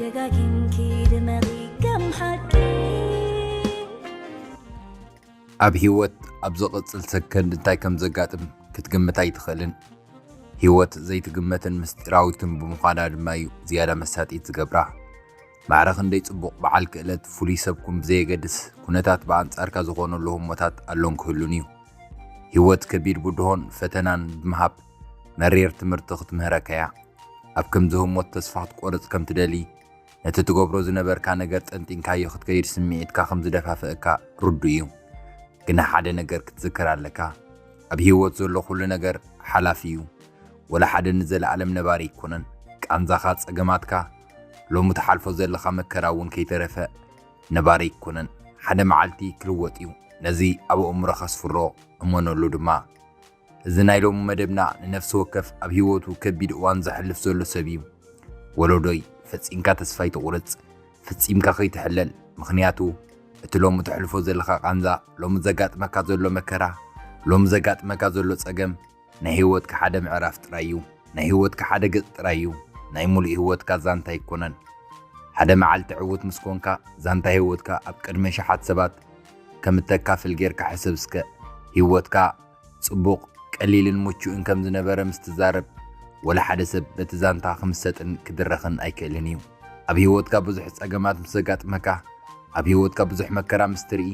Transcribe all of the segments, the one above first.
ደጋጊምኪ ድመቒ ከም ሓቂ። ኣብ ህይወት ኣብ ዝቕጽል ሰከንድ እንታይ ከም ዘጋጥም ክትግምት ኣይትኽእልን። ህይወት ዘይትግመትን ምስጢራዊትን ብምዃና ድማ እዩ ዝያዳ መሳጢት ዝገብራ። ማዕረ ክንደይ ጽቡቕ በዓል ክእለት ፍሉይ ሰብኩም ብዘየገድስ፣ ኩነታት ብኣንጻርካ ዝኾነሉ ህሞታት ኣሎን ክህሉን እዩ። ህይወት ከቢድ ብድሆን ፈተናን ብምሃብ መሪር ትምህርቲ ክትምህረካ እያ። ኣብ ከምዚ ህሞት ተስፋ ክትቆርጽ ከም ትደሊ፣ ነቲ ትገብሮ ዝነበርካ ነገር ጠንጢንካዮ ክትከይድ ስምዒትካ ከም ዝደፋፍእካ ርዱእ እዩ። ግና ሓደ ነገር ክትዝክር ኣለካ። ኣብ ህይወት ዘሎ ኩሉ ነገር ሓላፊ እዩ። ወላ ሓደ ንዘለኣለም ነባሪ ኣይኮነን። ቃንዛኻ፣ ጸገማትካ፣ ሎሚ ትሓልፎ ዘለኻ መከራ እውን ከይተረፈ ነባሪ ኣይኮነን። ሓደ መዓልቲ ክልወጥ እዩ። ነዚ ኣብ ኣእምሮኻ ኣስፍሮ፣ እመነሉ ድማ። እዚ ናይ ሎሚ መደብና ንነፍሲ ወከፍ ኣብ ህይወቱ ከቢድ እዋን ዘሕልፍ ዘሎ ሰብ እዩ። ወለዶይ፣ ፈጺምካ ተስፋ ኣይትቑረጽ፣ ፈጺምካ ከይትሕለል። ምኽንያቱ፣ እቲ ሎሚ ተሕልፎ ዘለኻ ቃንዛ፣ ሎሚ ዘጋጥመካ ዘሎ መከራ፣ ሎሚ ዘጋጥመካ ዘሎ ጸገም፣ ናይ ህይወትካ ሓደ ምዕራፍ ጥራይ እዩ። ናይ ህይወትካ ሓደ ገጽ ጥራይ እዩ። ናይ ሙሉእ ህይወትካ ዛንታ ኣይኮነን። ሓደ መዓልቲ ዕዉት ምስ ኮንካ፣ ዛንታ ህይወትካ ኣብ ቅድሚ ኣሽሓት ሰባት ከም እተካፍል ጌርካ ሕሰብ እስከ። ህይወትካ ጽቡቕ፣ ቀሊልን ምቹእን ከም ዝነበረ ምስ ትዛረብ፣ ወላ ሓደ ሰብ በቲ ዛንታ ክምሰጥን ክድረኽን ኣይክእልን እዩ። ኣብ ህይወትካ ብዙሕ ጸገማት ምስ ዘጋጥመካ፣ ኣብ ህይወትካ ብዙሕ መከራ ምስ ትርኢ፣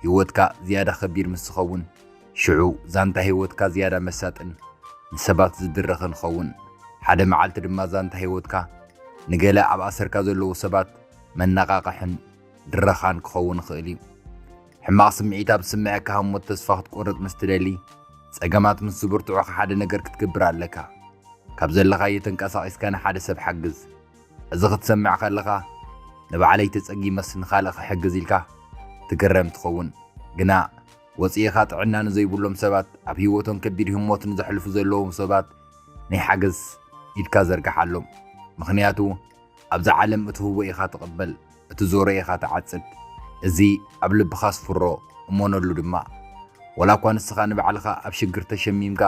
ህይወትካ ዝያዳ ከቢድ ምስ ዝኸውን፣ ሽዑ ዛንታ ህይወትካ ዝያዳ መሳጥን ንሰባት ዝድረኽን ይኸውን። ሓደ መዓልቲ ድማ ዛንታ ህይወትካ ንገለ ኣብ ኣሰርካ ዘለዉ ሰባት መነቓቕሕን ድረኻን ክኸውን ይኽእል እዩ። ሕማቕ ስምዒት ኣብ ዝስምዐካ ህሞት ተስፋ ክትቆርጽ ምስ ትደሊ፣ ጸገማት ምስ ዝብርትዑኻ ሓደ ነገር ክትገብር ኣለካ። ካብ ዘለኻዮ ተንቀሳቒስካ ንሓደ ሰብ ሓግዝ። እዚ ክትሰምዕ ከለኻ፣ ንባዕለይ ተጸጊመስ ንኻልእ ክሕግዝ ኢልካ ትግረም ትኸውን። ግና ወጺእኻ ጥዕና ንዘይብሎም ሰባት፣ ኣብ ህይወቶም ከቢድ ህሞት ንዘሕልፉ ዘለዉ ሰባት ናይ ሓገዝ ኢድካ ዘርግሓሎም። ምኽንያቱ ኣብዛ ዓለም እትህቦ ኢኻ ትቕበል፣ እትዞሮ ኢኻ ትዓጽድ። እዚ ኣብ ልብኻ ኣስፍሮ፣ እመነሉ ድማ። ወላ እኳ ንስኻ ንባዕልኻ ኣብ ሽግር ተሸሚምካ፣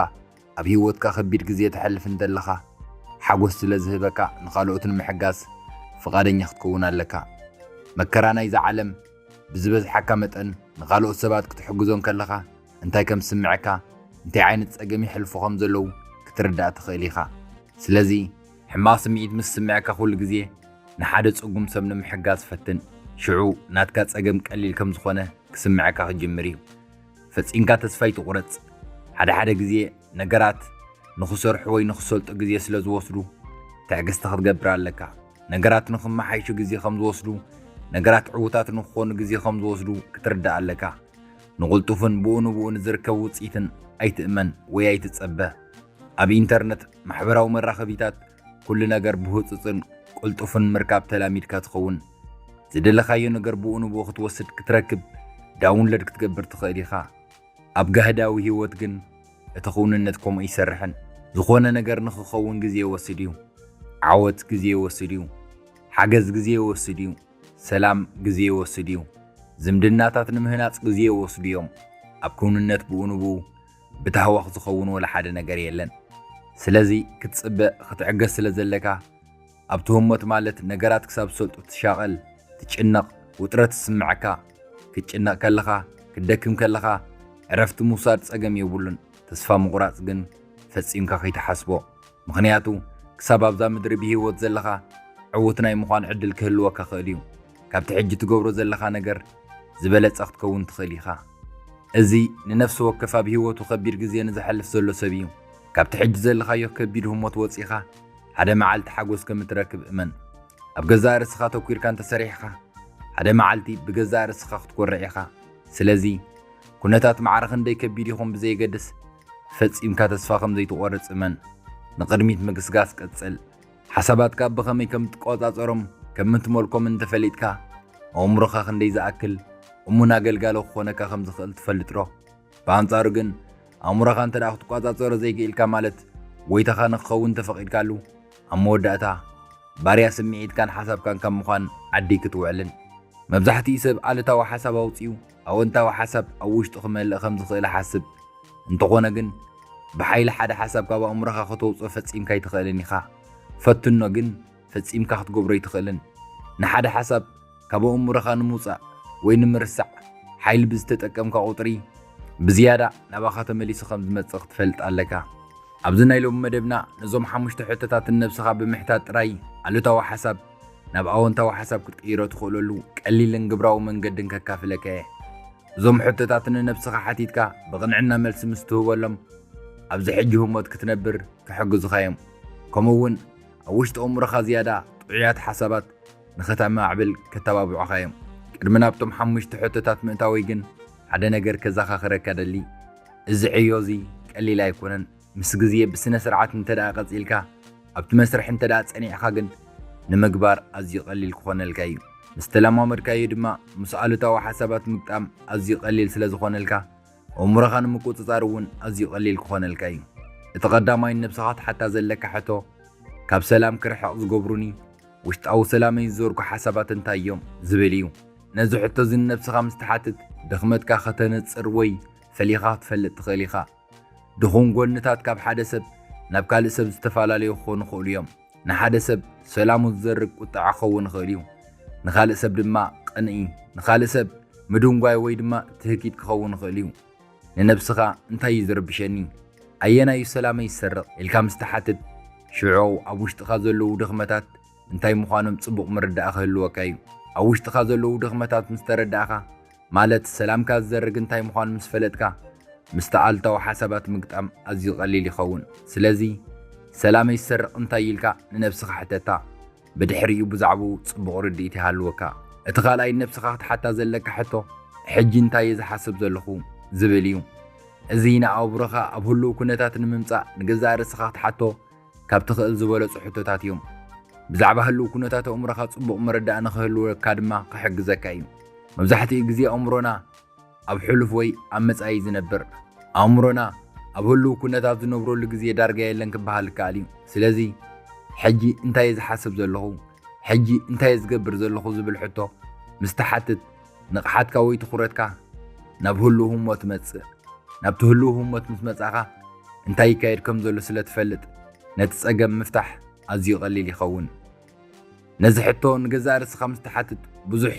ኣብ ህይወትካ ከቢድ ግዜ ተሕልፍ እንተለኻ፣ ሓጎስ ስለ ዝህበካ ንኻልኦት ንምሕጋዝ ፍቓደኛ ክትከውን ኣለካ። መከራ ናይዛ ዓለም ብዝበዝሓካ መጠን ንኻልኦት ሰባት ክትሕግዞም ከለኻ እንታይ ከም ዝስምዐካ፣ እንታይ ዓይነት ጸገም የሕልፉ ከም ዘለዉ ክትርዳእ ትኽእል ኢኻ። ስለዚ ሕማቕ ስምዒት ምስ ዝስምዐካ ኩሉ ግዜ ንሓደ ጽጉም ሰብ ንምሕጋዝ ፈትን። ሽዑ ናትካ ጸገም ቀሊል ከም ዝኾነ ክስምዐካ ክጅምር እዩ። ፈጺምካ ተስፋ ኣይትቑረጽ። ሓደ ሓደ ግዜ ነገራት ንኽሰርሑ ወይ ንኽሰልጡ ግዜ ስለ ዝወስዱ ትዕግስቲ ክትገብር ኣለካ። ነገራት ንኽመሓይሹ ግዜ ከም ዝወስዱ፣ ነገራት ዕዉታት ንኽኾኑ ግዜ ከም ዝወስዱ ክትርዳእ ኣለካ። ንቕልጡፍን ብኡ ንብኡ ንዝርከብ ውጽኢትን ኣይትእመን ወይ ኣይትጸበ። ኣብ ኢንተርነት፣ ማሕበራዊ መራኸቢታት፣ ኩሉ ነገር ብህጹጽን ቅልጡፍን ምርካብ ተላሚድካ ትኸውን። ዝደለኻዮ ነገር ብኡ ንብኡ ክትወስድ፣ ክትረክብ፣ ዳውንሎድ ክትገብር ትኽእል ኢኻ። ኣብ ጋህዳዊ ህይወት ግን እቲ ክውንነት ከምኡ ኣይሰርሕን። ዝኾነ ነገር ንኽኸውን ግዜ ይወስድ እዩ። ዓወት ግዜ ይወስድ እዩ። ሓገዝ ግዜ ይወስድ እዩ። ሰላም ግዜ ይወስድ እዩ። ዝምድናታት ንምህናጽ ግዜ ይወስዱ እዮም። ኣብ ክውንነት ብኡ ንብኡ ብታህዋኽ ዝኸውን ወላ ሓደ ነገር የለን። ስለዚ ክትጽበ፣ ክትዕገስ ስለ ዘለካ፣ ኣብቲ ህሞት ማለት ነገራት ክሳብ ዝሰልጡ ትሻቐል፣ ትጭነቕ፣ ውጥረት ዝስምዓካ፣ ክትጭነቕ ከለኻ፣ ክትደክም ከለኻ፣ ዕረፍቲ ምውሳድ ጸገም የብሉን። ተስፋ ምቑራጽ ግን ፈጺምካ ከይትሓስቦ። ምኽንያቱ ክሳብ ኣብዛ ምድሪ ብህይወት ዘለኻ ዕዉት ናይ ምዃን ዕድል ክህልወካ ክእል እዩ። ካብቲ ሕጂ ትገብሮ ዘለኻ ነገር ዝበለጸ ክትከውን ትኽእል ኢኻ። እዚ ንነፍሲ ወከፍ ኣብ ህይወቱ ከቢድ ግዜ ንዘሕልፍ ዘሎ ሰብ እዩ። ካብቲ ሕጂ ዘለኻዮ ከቢድ ህሞት ወጺኻ ሓደ መዓልቲ ሓጎስ ከም እትረክብ እመን። ኣብ ገዛእ ርእስኻ ተኲርካ እንተሰሪሕኻ ሓደ መዓልቲ ብገዛእ ርእስኻ ክትኮርዕ ኢኻ። ስለዚ ኩነታት ማዕረ ክንደይ ከቢድ ይኹን ብዘየገድስ ፈጺምካ ተስፋ ከም ዘይትቖርጽ እመን። ንቕድሚት ምግስጋስ ቀጽል። ሓሳባትካ ብኸመይ ከም ትቆጻጸሮም፣ ከም እትመልኮምን እንተፈሊጥካ፣ ኣእምሮኻ ክንደይ ዝኣክል እሙን ኣገልጋሊ ክኾነካ ከም ዝኽእል ትፈልጥ ዶ? ብኣንጻሩ ግን ኣእምሮኻ እንተ ደኣ ክትቆጻጸሮ ዘይክኢልካ ማለት ጎይታኻ ንክኸውን እንተፈቒድካሉ፣ ኣብ መወዳእታ ባርያ ስምዒትካን ሓሳብካን ካብ ምዃን ዓዲ ክትውዕልን። መብዛሕትኡ ሰብ ኣሉታዊ ሓሳብ ኣውጺኡ ኣወንታዊ ሓሳብ ኣብ ውሽጡ ክመልእ ከም ዝኽእል እሓስብ። እንተኾነ ግን ብሓይሊ ሓደ ሓሳብ ካብ ኣእምሮኻ ከተውጽኦ ፈጺምካ ኣይትኽእልን ኢኻ። ፈትኖ ግን ፈጺምካ ክትገብሮ ኣይትኽእልን። ንሓደ ሓሳብ ካብ ኣእምሮኻ ንምውጻእ ወይ ንምርሳዕ ሓይሊ ብዝተጠቀምካ ቁጽሪ፣ ብዝያዳ ናባኻ ተመሊሱ ከም ዝመጽእ ክትፈልጥ ኣለካ። ኣብዚ ናይ ሎሚ መደብና፣ ነዞም ሓሙሽተ ሕቶታት ንነብስኻ ብምሕታት ጥራይ ኣሉታዊ ሓሳብ ናብ ኣወንታዊ ሓሳብ ክትቅይሮ ትኽእለሉ ቀሊልን ግብራዊ መንገድን ከካፍለካ እየ። እዞም ሕቶታት ንነብስኻ ሓቲትካ ብቕንዕና መልሲ ምስ ትህበሎም፣ ኣብዚ ሕጂ ህሞት ክትነብር ክሕግዙኻ እዮም። ከምኡ እውን ኣብ ውሽጢ ኣእምሮኻ ዝያዳ ጥዑያት ሓሳባት ንኸተማዕብል ከተባብዑኻ እዮም። ቅድሚ ናብቶም ሓሙሽተ ሕቶታት ምእታወይ ግን፣ ሓደ ነገር ከዘኻኽረካ ደሊ። እዚ ዕዮ እዚ ቀሊል ኣይኮነን። ምስ ግዜ ብስነ ስርዓት እንተ ደኣ ቀጺልካ፣ ኣብቲ መስርሕ እንተ ደኣ ጸኒዕካ ግን፣ ንምግባር ኣዝዩ ቀሊል ክኾነልካ እዩ። ምስ ተለማመድካዮ ድማ፣ ምስ ኣሉታዊ ሓሳባት ምግጣም ኣዝዩ ቀሊል ስለ ዝኾነልካ፣ ኣእምሮኻ ንምቁጽጻር እውን ኣዝዩ ቀሊል ክኾነልካ እዩ። እቲ ቀዳማይ ንነብስኻ ትሓታ ዘለካ ሕቶ፣ ካብ ሰላም ክርሕቕ ዝገብሩኒ፣ ውሽጣዊ ሰላመይ ዝዘርጉ ሓሳባት እንታይ እዮም? ዝብል እዩ። ነዚ ሕቶ እዚ ንነብስኻ ምስ ትሓትት፣ ድኽመትካ ከተነጽር ወይ ፈሊኻ ክትፈልጥ ትኽእል ኢኻ። ድኹም ጎንታት ካብ ሓደ ሰብ ናብ ካልእ ሰብ ዝተፈላለዩ ክኾኑ ይኽእሉ እዮም። ንሓደ ሰብ ሰላሙ ዝዘርግ ቁጥዐ ክኸውን ይኽእል እዩ። ንኻልእ ሰብ ድማ ቅንኢ፣ ንኻልእ ሰብ ምድንጓይ ወይ ድማ ትህኪት ክኸውን ይኽእል እዩ። ንነብስኻ እንታይ እዩ ዝርብሸኒ? ኣየናይ እዩ ሰላመይ ዝሰርቕ? ኢልካ ምስ ትሓትት፣ ሽዑ ኣብ ውሽጥኻ ዘለዉ ድኽመታት እንታይ ምዃኖም ጽቡቕ ምርዳእ ክህልወካ እዩ። ኣብ ውሽጥኻ ዘለዉ ድኽመታት ምስ ተረዳእኻ፣ ማለት ሰላምካ ዝዘርግ እንታይ ምዃኑ ምስ ፈለጥካ፣ ምስቲ ኣሉታዊ ሓሳባት ምግጣም ኣዝዩ ቀሊል ይኸውን። ስለዚ፣ ሰላመይ ዝሰርቕ እንታይ ኢልካ ንነብስኻ ሕተታ። ብድሕሪኡ ብዛዕባኡ ጽቡቕ ርድኢት ይሃልወካ። እቲ ካልኣይ ንነብስኻ ክትሓታ ዘለካ ሕቶ፣ ሕጂ እንታይ እየ ዝሓስብ ዘለኹ? ዝብል እዩ። እዚ ንኣእምሮኻ ኣብ ህሉው ኩነታት ንምምጻእ ንገዛእ ርእስኻ ክትሓቶ ካብ ትኽእል ዝበለጹ ሕቶታት እዮም። ብዛዕባ ህሉው ኩነታት ኣእምሮኻ ጽቡቕ መረዳእ ንኽህልወካ ድማ ክሕግዘካ እዩ። መብዛሕትኡ ግዜ ኣእምሮና ኣብ ሕሉፍ ወይ ኣብ መጻኢ እዩ ዝነብር። ኣእምሮና ኣብ ህሉው ኩነታት ዝነብረሉ ግዜ ዳርጋ የለን ክበሃል ይከኣል እዩ። ስለዚ፣ ሕጂ እንታይ እየ ዝሓስብ ዘለኹ? ሕጂ እንታይ እየ ዝገብር ዘለኹ? ዝብል ሕቶ ምስ ትሓትት፣ ንቕሓትካ ወይ ትኹረትካ ናብ ህሉው ህሞት ትመጽእ። ናብቲ ህሉው ህሞት ምስ መጻኻ፣ እንታይ ይካየድ ከም ዘሎ ስለ ትፈልጥ፣ ነቲ ጸገም ምፍታሕ ኣዝዩ ቀሊል ይኸውን። ነዚ ሕቶ ንገዛእ ርእስኻ ምስ ትሓትት፣ ብዙሕ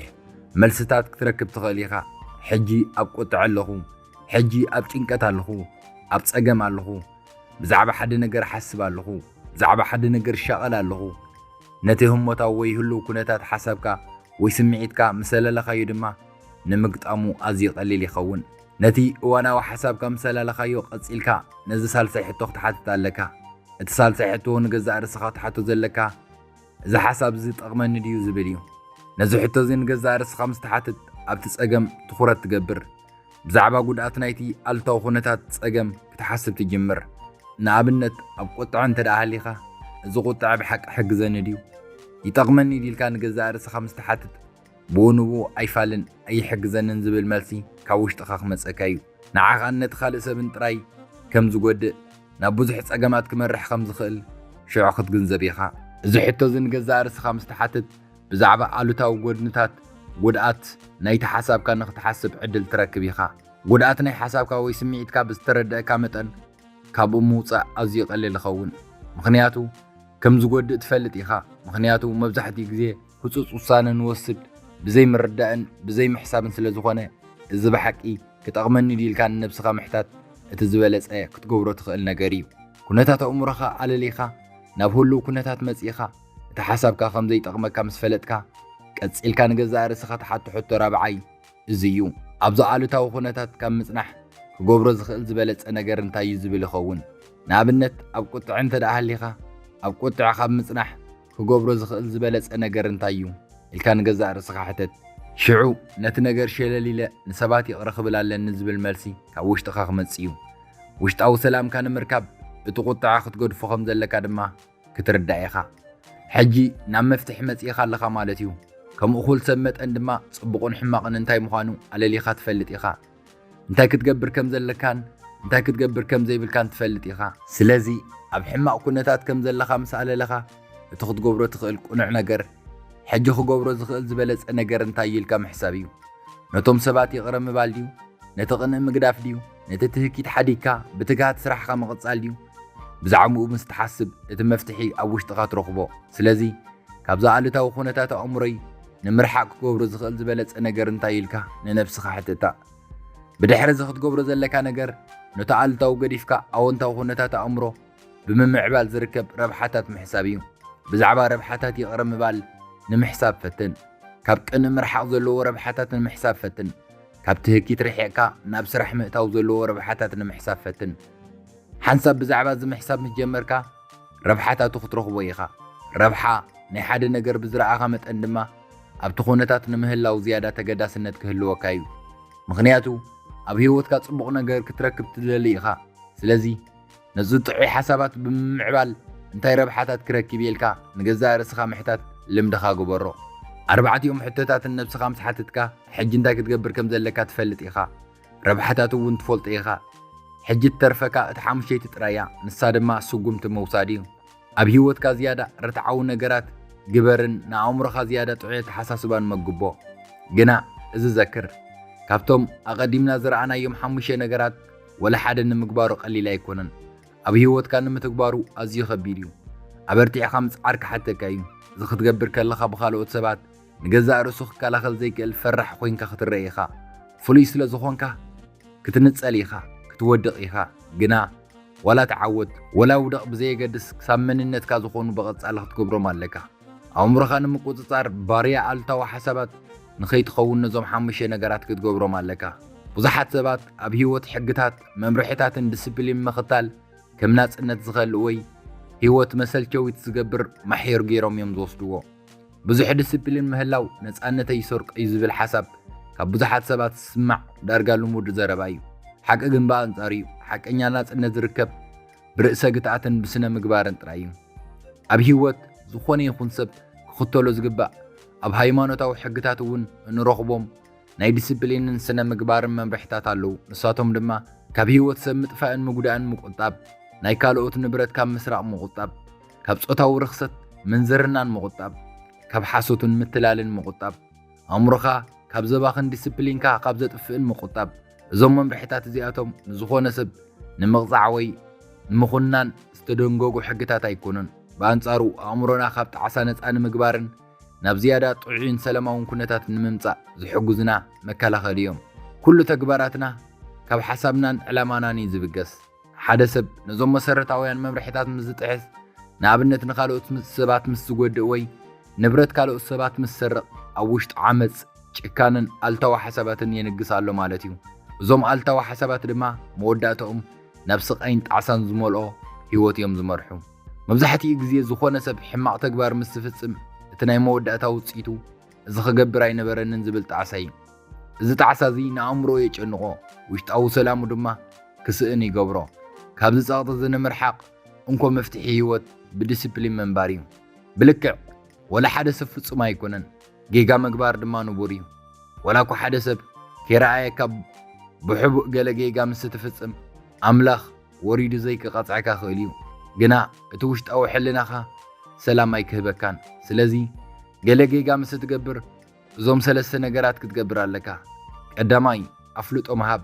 መልስታት ክትረክብ ትኽእል ኢኻ። ሕጂ ኣብ ቁጥዐ ኣለኹ፣ ሕጂ ኣብ ጭንቀት ኣለኹ፣ ኣብ ጸገም ኣለኹ፣ ብዛዕባ ሓደ ነገር እሓስብ ኣለኹ፣ ብዛዕባ ሓደ ነገር እሻቐል ኣለኹ። ነቲ ህሞታዊ ወይ ህሉው ኩነታት ሓሳብካ ወይ ስምዒትካ ምስ ኣለለኻዮ ድማ፣ ንምግጣሙ ኣዝዩ ቀሊል ይኸውን። ነቲ እዋናዊ ሓሳብካ ምስ ኣለለኻዮ፣ ቀጺልካ ነዚ ሳልሳይ ሕቶ ክትሓትት ኣለካ። እቲ ሳልሳይ ሕቶ ንገዛእ ርእስኻ ክትሓቶ ዘለካ፣ "እዚ ሓሳብ እዚ ይጠቕመኒ ድዩ?" ዝብል እዩ። ነዚ ሕቶ እዚ ንገዛእ ርእስኻ ምስ ትሓትት፣ ኣብቲ ጸገም ትኹረት ትገብር። ብዛዕባ ጉድኣት ናይቲ ኣሉታዊ ኩነታት ጸገም ክትሓስብ ትጅምር። ንኣብነት፣ ኣብ ቁጥዐ እንተ ደኣ ሃሊኻ፣ "እዚ ቁጥዐ ብሓቂ ይሕግዘኒ ድዩ? ይጠቕመኒ ድዩ?" ኢልካ ንገዛእ ርእስኻ ምስ ትሓትት፣ ብኡ ንብኡ ኣይፋልን ኣይሕግዘንን ዝብል መልሲ ካብ ውሽጥኻ ክመጸካ እዩ። ንዓኻን ነቲ ካልእ ሰብን ጥራይ ከም ዝጎድእ፣ ናብ ብዙሕ ጸገማት ክመርሕ ከም ዝኽእል ሽዑ ክትግንዘብ ኢኻ። እዚ ሕቶ እዚ ንገዛእ ርእስኻ ምስ ትሓትት፣ ብዛዕባ ኣሉታዊ ጎድንታት፣ ጉድኣት ናይቲ ሓሳብካ ንኽትሓስብ ዕድል ትረክብ ኢኻ። ጉድኣት ናይ ሓሳብካ ወይ ስምዒትካ ብዝተረደእካ መጠን፣ ካብኡ ምውጻእ ኣዝዩ ቀሊል ይኸውን። ምኽንያቱ፣ ከም ዝጎድእ ትፈልጥ ኢኻ። ምኽንያቱ፣ መብዛሕትኡ ግዜ ህጹጽ ውሳነ ንወስድ ብዘይ ምርዳእን ብዘይ ምሕሳብን ስለ ዝኾነ፣ እዚ ብሓቂ ክጠቕመኒ ድዩ ኢልካ ንነብስኻ ምሕታት፣ እቲ ዝበለጸ ክትገብሮ ትኽእል ነገር እዩ። ኩነታት ኣእምሮኻ ኣለሊኻ፣ ናብ ህሉው ኩነታት መጺእኻ፣ እቲ ሓሳብካ ከም ዘይጠቕመካ ምስ ፈለጥካ፣ ቀጺልካ ንገዛእ ርእስኻ ትሓቶ ሕቶ ራብዓይ እዚ እዩ። ኣብዚ ኣሉታዊ ኩነታት ካብ ምጽናሕ ክገብሮ ዝኽእል ዝበለጸ ነገር እንታይ እዩ ዝብል ይኸውን። ንኣብነት፣ ኣብ ቁጥዐ እንተ ደኣ ሃሊኻ፣ ኣብ ቁጥዐ ካብ ምጽናሕ ክገብሮ ዝኽእል ዝበለጸ ነገር እንታይ እዩ? ኢልካ ንገዛእ ርእስኻ ሕተት። ሽዑ፣ ነቲ ነገር ሸለል ኢለ ንሰባት ይቕረ ክብል ኣለኒ ዝብል መልሲ ካብ ውሽጥኻ ክመጽእ እዩ። ውሽጣዊ ሰላምካ ንምርካብ፣ እቲ ቁጥዐ ክትገድፎ ከም ዘለካ ድማ ክትርዳእ ኢኻ። ሕጂ ናብ መፍትሒ መጺእኻ ኣለኻ ማለት እዩ። ከም እኹል ሰብ መጠን ድማ፣ ጽቡቕን ሕማቕን እንታይ ምዃኑ ኣለሊኻ ትፈልጥ ኢኻ። እንታይ ክትገብር ከም ዘለካን እንታይ ክትገብር ከም ዘይብልካን ትፈልጥ ኢኻ። ስለዚ፣ ኣብ ሕማቕ ኩነታት ከም ዘለኻ ምስ ኣለለኻ፣ እቲ ክትገብሮ ትኽእል ቅኑዕ ነገር፣ ሕጂ ክገብሮ ዝኽእል ዝበለጸ ነገር እንታይ እዩ ኢልካ ምሕሳብ እዩ። ነቶም ሰባት ይቕረ ምባል ድዩ? ነቲ ቅንኢ ምግዳፍ ድዩ? ነቲ ትህኪት ሓዲግካ ብትግሃት ስራሕኻ ምቕጻል ድዩ? ብዛዕባኡ ምስ ትሓስብ፣ እቲ መፍትሒ ኣብ ውሽጥኻ ትረኽቦ። ስለዚ፣ ካብዛ ኣሉታዊ ኩነታት ኣእምሮይ ንምርሓቕ ክገብሮ ዝኽእል ዝበለጸ ነገር እንታይ ኢልካ ንነብስኻ ሕትታ። ብድሕሪ እዚ ክትገብሮ ዘለካ ነገር፣ ነቲ ኣሉታዊ ገዲፍካ ኣወንታዊ ኩነታት ኣእምሮ ብምምዕባል ዝርከብ ረብሓታት ምሕሳብ እዩ። ብዛዕባ ረብሓታት ይቕረ ምባል ንምሕሳብ ፈትን። ካብ ቅንኢ ምርሓቕ ዘለዎ ረብሓታት ንምሕሳብ ፈትን። ካብ ትህኪት ርሒቕካ ናብ ስራሕ ምእታው ዘለዎ ረብሓታት ንምሕሳብ ፈትን። ሓንሳብ ብዛዕባ እዚ ምሕሳብ ምስ ጀመርካ፣ ረብሓታቱ ክትረኽቦ ኢኻ። ረብሓ ናይ ሓደ ነገር ብዝረኣኻ መጠን ድማ፣ ኣብቲ ኩነታት ንምህላው ዝያዳ ተገዳስነት ክህልወካ እዩ። ምኽንያቱ፣ ኣብ ህይወትካ ጽቡቕ ነገር ክትረክብ ትደሊ ኢኻ። ስለዚ፣ ነዚ ጥዑይ ሓሳባት ብምምዕባል እንታይ ረብሓታት ክረክብ ኢልካ ንገዛእ ርእስኻ ምሕታት ልምድኻ ግበሮ። ኣርባዕቲኦም ሕቶታት ንነብስኻ ምስ ሓተትካ፣ ሕጂ እንታይ ክትገብር ከም ዘለካ ትፈልጥ ኢኻ። ረብሓታቱ እውን ትፈልጦ ኢኻ። ሕጂ ትተርፈካ እቲ ሓሙሸይቲ ጥራይ እያ፣ ንሳ ድማ ስጉምቲ ምውሳድ እዩ። ኣብ ህይወትካ ዝያዳ ርትዓዊ ነገራት ግበርን ንኣእምሮኻ ዝያዳ ጥዑይ ኣተሓሳስባን መግቦ። ግና እዚ ዘክር፣ ካብቶም ኣቐዲምና ዝረኣናዮም ሓሙሽተ ነገራት ወላ ሓደ ንምግባሩ ቀሊል ኣይኮነን። ኣብ ህይወትካ ንምትግባሩ ኣዝዩ ከቢድ እዩ። ኣበርቲዕኻ ምጽዓር ክሓተካ እዩ። እዚ ክትገብር ከለኻ ብኻልኦት ሰባት ንገዛእ ርእሱ ክከላኸል ዘይክእል ፈራሕ ኮይንካ ክትረአ ኢኻ። ፍሉይ ስለ ዝኾንካ ክትንጸል ኢኻ፣ ክትወድቕ ኢኻ። ግና ዋላ ተዓወት፣ ዋላ ውደቕ ብዘየገድስ ክሳብ መንነትካ ዝኾኑ ብቐጻሊ ክትገብሮም ኣለካ። ኣእምሮኻ ንምቁጽጻር ባርያ ኣሉታዊ ሓሳባት ንኸይትኸውን ነዞም ሓሙሽተ ነገራት ክትገብሮም ኣለካ። ብዙሓት ሰባት ኣብ ህይወት ሕግታት፣ መምርሒታትን ዲስፕሊን ምኽታል ከም ናጽነት ዝኸልእ ወይ ህይወት መሰልቸዊት ዝገብር ማሕየር ገይሮም እዮም ዝወስድዎ። ብዙሕ ዲስፕሊን ምህላው ነጻነተይ ይሰርቆ እዩ ዝብል ሓሳብ ካብ ብዙሓት ሰባት ዝስማዕ ዳርጋ ልሙድ ዘረባ እዩ። ሓቂ ግን ብኣንጻሩ እዩ። ሓቀኛ ናጽነት ዝርከብ ብርእሰ ግትኣትን ብስነ ምግባርን ጥራይ እዩ። ኣብ ህይወት ዝኾነ ይኹን ሰብ ክኽተሎ ዝግባእ ኣብ ሃይማኖታዊ ሕግታት እውን እንረኽቦም ናይ ዲስፕሊንን ስነ ምግባርን መምርሕታት ኣለዉ። ንሳቶም ድማ ካብ ህይወት ሰብ ምጥፋእን ምጉዳእን ምቁጣብ፣ ናይ ካልኦት ንብረት ካብ ምስራቕ ምቁጣብ፣ ካብ ጾታዊ ርኽሰት ምንዝርናን ምቁጣብ፣ ካብ ሓሶትን ምትላልን ምቁጣብ፣ ኣእምሮኻ ካብ ዘባኽን ዲስፕሊንካ ካብ ዘጥፍእን ምቁጣብ። እዞም መምርሕታት እዚኣቶም ንዝኾነ ሰብ ንምቕጻዕ ወይ ንምኹናን ዝተደንገጉ ሕግታት ኣይኮኑን። ብኣንጻሩ ኣእምሮና ካብ ጣዕሳ ነጻ ንምግባርን ናብ ዝያዳ ጥዑይን ሰላማውን ኩነታት ንምምጻእ ዝሕግዙና መከላኸሊ እዮም። ኩሉ ተግባራትና ካብ ሓሳብናን ዕላማናን እዩ ዝብገስ። ሓደ ሰብ ነዞም መሰረታውያን መምርሕታት ምስ ዝጥሕስ፣ ንኣብነት ንኻልኦት ምስ-፣ ሰባት ምስ ዝጎድእ ወይ ንብረት ካልኦት ሰባት ምስ ዝሰርቕ፣ ኣብ ውሽጡ ዓመጽ፣ ጭካነን ኣሉታዊ ሓሳባትን የንግስ ኣሎ ማለት እዩ። እዞም ኣሉታዊ ሓሳባት ድማ መወዳእታኦም ናብ ስቓይን ጣዕሳን ዝመልኦ ህይወት እዮም ዝመርሑ። መብዛሕትኡ ግዜ ዝኾነ ሰብ ሕማቕ ተግባር ምስ ዝፍጽም፣ እቲ ናይ መወዳእታ ውጽኢቱ እዚ ክገብር ኣይነበረንን ዝብል ጣዕሳ እዩ። እዚ ጣዕሳ እዚ ንኣእምሮ የጨንቖ፣ ውሽጣዊ ሰላሙ ድማ ክስእን ይገብሮ። ካብዚ ጸቕጢ እዚ ንምርሓቕ እንኮ መፍትሒ ህይወት ብዲስፕሊን ምንባር እዩ። ብልክዕ፣ ወላ ሓደ ሰብ ፍጹም ኣይኮነን። ጌጋ ምግባር ድማ ንቡር እዩ። ወላ እኳ ሓደ ሰብ ከይረኣየካ ብሕቡእ ገለ ጌጋ ምስ እትፍጽም፣ ኣምላኽ ወሪዱ ዘይክቐጽዐካ ክእል እዩ። ግና እቲ ውሽጣዊ ሕልናኻ ሰላም ኣይክህበካን። ስለዚ፣ ገለ ጌጋ ምስ እትገብር፣ እዞም ሰለስተ ነገራት ክትገብር ኣለካ። ቀዳማይ፣ ኣፍልጦ ምሃብ።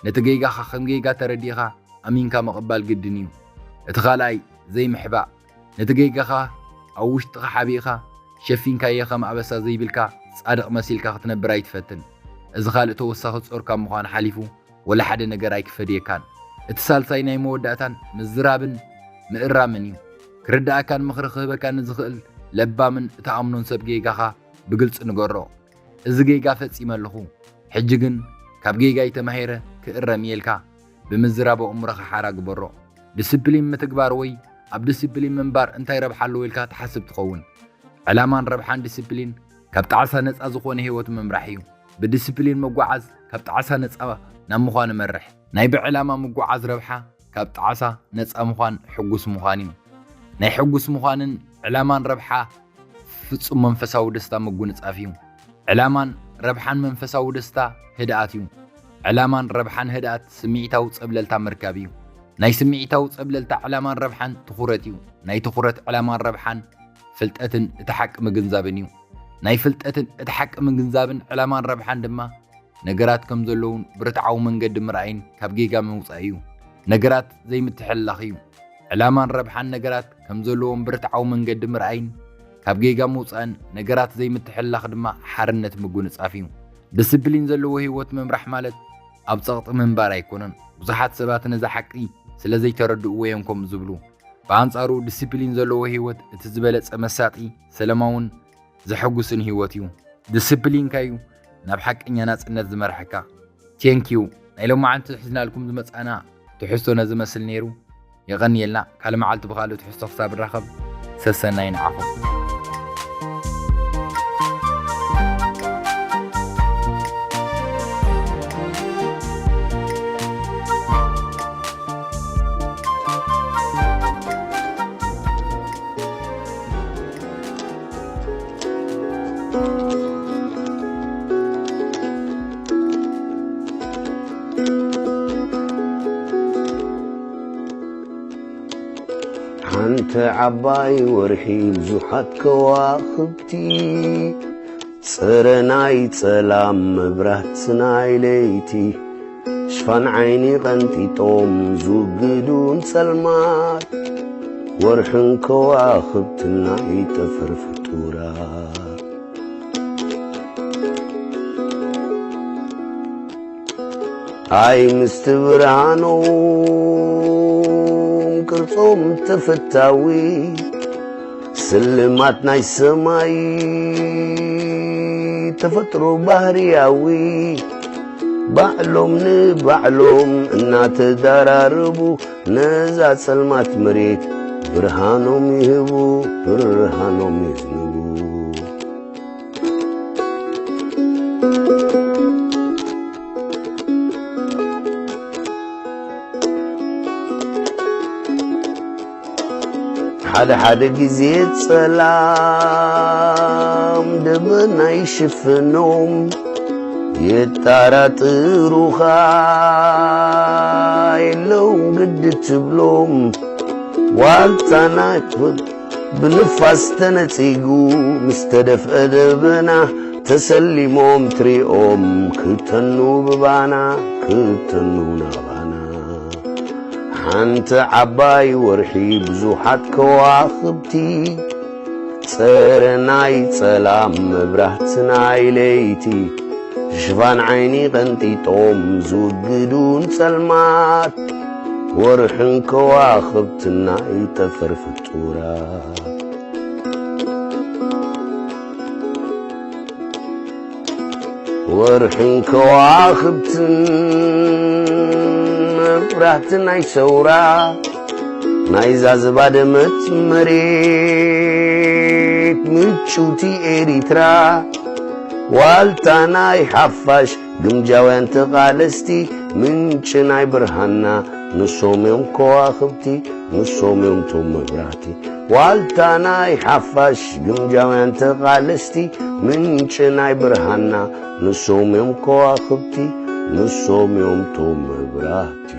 ነቲ ጌጋኻ ከም ጌጋ ተረዲእኻ ኣሚንካ ምቕባል ግድን እዩ። እቲ ካልኣይ፣ ዘይምሕባእ። ነቲ ጌጋኻ ኣብ ውሽጥኻ ሓቢእኻ ሸፊንካዮ ከም ኣበሳ ዘይብልካ ጻድቕ መሲልካ ክትነብር ኣይትፈትን። እዚ ካልእ ተወሳኺ ጾር ካብ ምዃን ሓሊፉ ወላ ሓደ ነገር ኣይክፈድየካን። እቲ ሳልሳይ ናይ መወዳእታን ምዝራብን ምእራምን እዩ። ክርድኣካን ምኽሪ ክህበካን ንዝኽእል ለባምን እትኣምኖን ሰብ ጌጋኻ ብግልጺ ንገሮ። እዚ ጌጋ ፈጺመ ኣለኹ። ሕጂ ግን ካብ ጌጋይ ተማሂረ ክእረም እየ ኢልካ ብምዝራብ ኣእምሮኻ ሓራ ግበሮ። ዲስፕሊን ምትግባር ወይ ኣብ ዲስፕሊን ምንባር እንታይ ረብሓ ኣለዎ ኢልካ ትሓስብ ትኸውን? ዕላማን ረብሓን ዲስፕሊን ካብ ጣዕሳ ነጻ ዝኾነ ህይወት ምምራሕ እዩ። ብዲስፕሊን ምጓዓዝ ካብ ጣዕሳ ነጻ ናብ ምዃን ይመርሕ። ናይ ብዕላማ ምጓዓዝ ረብሓ ካብ ጣዕሳ ነጻ ምዃን ሕጉስ ምዃን እዩ። ናይ ሕጉስ ምዃንን ዕላማን ረብሓ ፍጹም መንፈሳዊ ደስታ ምጉንጻፍ እዩ። ዕላማን ረብሓን መንፈሳዊ ደስታ ህድኣት እዩ። ዕላማን ረብሓን ህድኣት ስምዒታዊ ጸብለልታ ምርካብ እዩ። ናይ ስምዒታዊ ጸብለልታ ዕላማን ረብሓን ትኹረት እዩ። ናይ ትኹረት ዕላማን ረብሓን ፍልጠትን እቲ ሓቂ ምግንዛብን እዩ። ናይ ፍልጠትን እቲ ሓቂ ምግንዛብን ዕላማን ረብሓን ድማ ነገራት ከም ዘለውን ብርትዓዊ መንገዲ ምርኣይን ካብ ጌጋ ምውጻእ እዩ። ነገራት ዘይምትሕልላኽ እዩ። ዕላማን ረብሓን ነገራት ከም ዘለዎም ብርትዓዊ መንገዲ ምርኣይን ካብ ጌጋ ምውጻእን ነገራት ዘይምትሕልላኽ ድማ ሓርነት ምጉንጻፍ እዩ። ዲስፕሊን ዘለዎ ህይወት ምምራሕ ማለት ኣብ ጸቕጢ ምንባር ኣይኮነን። ብዙሓት ሰባት ነዚ ሓቂ ስለ ዘይተረድእዎ እዮም ከምኡ ዝብሉ። ብኣንጻሩ ዲስፕሊን ዘለዎ ህይወት እቲ ዝበለጸ መሳጢ፣ ሰላማውን ዘሐጉስን ህይወት እዩ። ዲስፕሊንካ እዩ ናብ ሓቀኛ ናጽነት ዝመርሐካ። ቴንኪዩ። ናይ ሎማዓንቲ ሒዝናልኩም ዝመጻና ትሕዝቶ ነዚ መስል ነይሩ። የቐንየልና። ካልእ መዓልቲ ብኻልእ ትሕዝቶ ክሳብ ንራኸብ ሰሰናይ ንዓኹም። ሓንቲ ዓባይ ወርሒ ብዙሓት ከዋኽብቲ፣ ጽረ ናይ ጸላም መብራት ናይ ለይቲ፣ ሽፋን ዓይኒ ቀንጢጦም ዝውግዱን ጸልማት፣ ወርሕን ከዋኽብትን ናይ ጠፈር ፍጡራት። ኣይ ምስቲ ብርሃኖም ቅርጾም ተፈታዊ፣ ስልማት ናይ ሰማይ ተፈጥሮ ባህርያዊ፣ ባዕሎም ንባዕሎም እናተዳራረቡ ነዛ ጸልማት መሬት ብርሃኖም ይህቡ፣ ብርሃኖም የዝንቡ። ሓደ ሓደ ግዜ ጸላም ደበና ይሽፍኖም፣ የጣራጥሩኻ የለውም ግዲ ትብሎም። ዋልታ ናይ ብንፋስ ተነጺጉ ምስ ተደፍአ ደበና ተሰሊሞም ትሪኦም ክተኑ ብባና ክተኑ ናባና። ሓንቲ ዓባይ ወርሒ ብዙሓት ከዋኽብቲ፣ ጸረ ናይ ጸላም መብራህቲ ናይ ለይቲ፣ ሽፋን ዓይኒ ቀንጢጦም ዝውግዱን ጸልማት፣ ወርሕን ከዋኽብትን ናይ ጠፈር ፍጡራት። ወርሕን ከዋኽብትን መብራህቲ ናይ ሰውራ፣ ናይዛ ዝባደመት መሬት ምጭውቲ ኤሪትራ፣ ዋልታ ናይ ሓፋሽ ግምጃውያን ተቓለስቲ፣ ምንጪ ናይ ብርሃንና ንሶም እዮም ከዋኽብቲ፣ ንሶም እዮም ቶም መብራህቲ። ዋልታ ናይ ሓፋሽ ግምጃውያን ተቓለስቲ፣ ምንጪ ናይ ብርሃንና ንሶም እዮም ከዋኽብቲ፣ ንሶም እዮም ቶም መብራህቲ።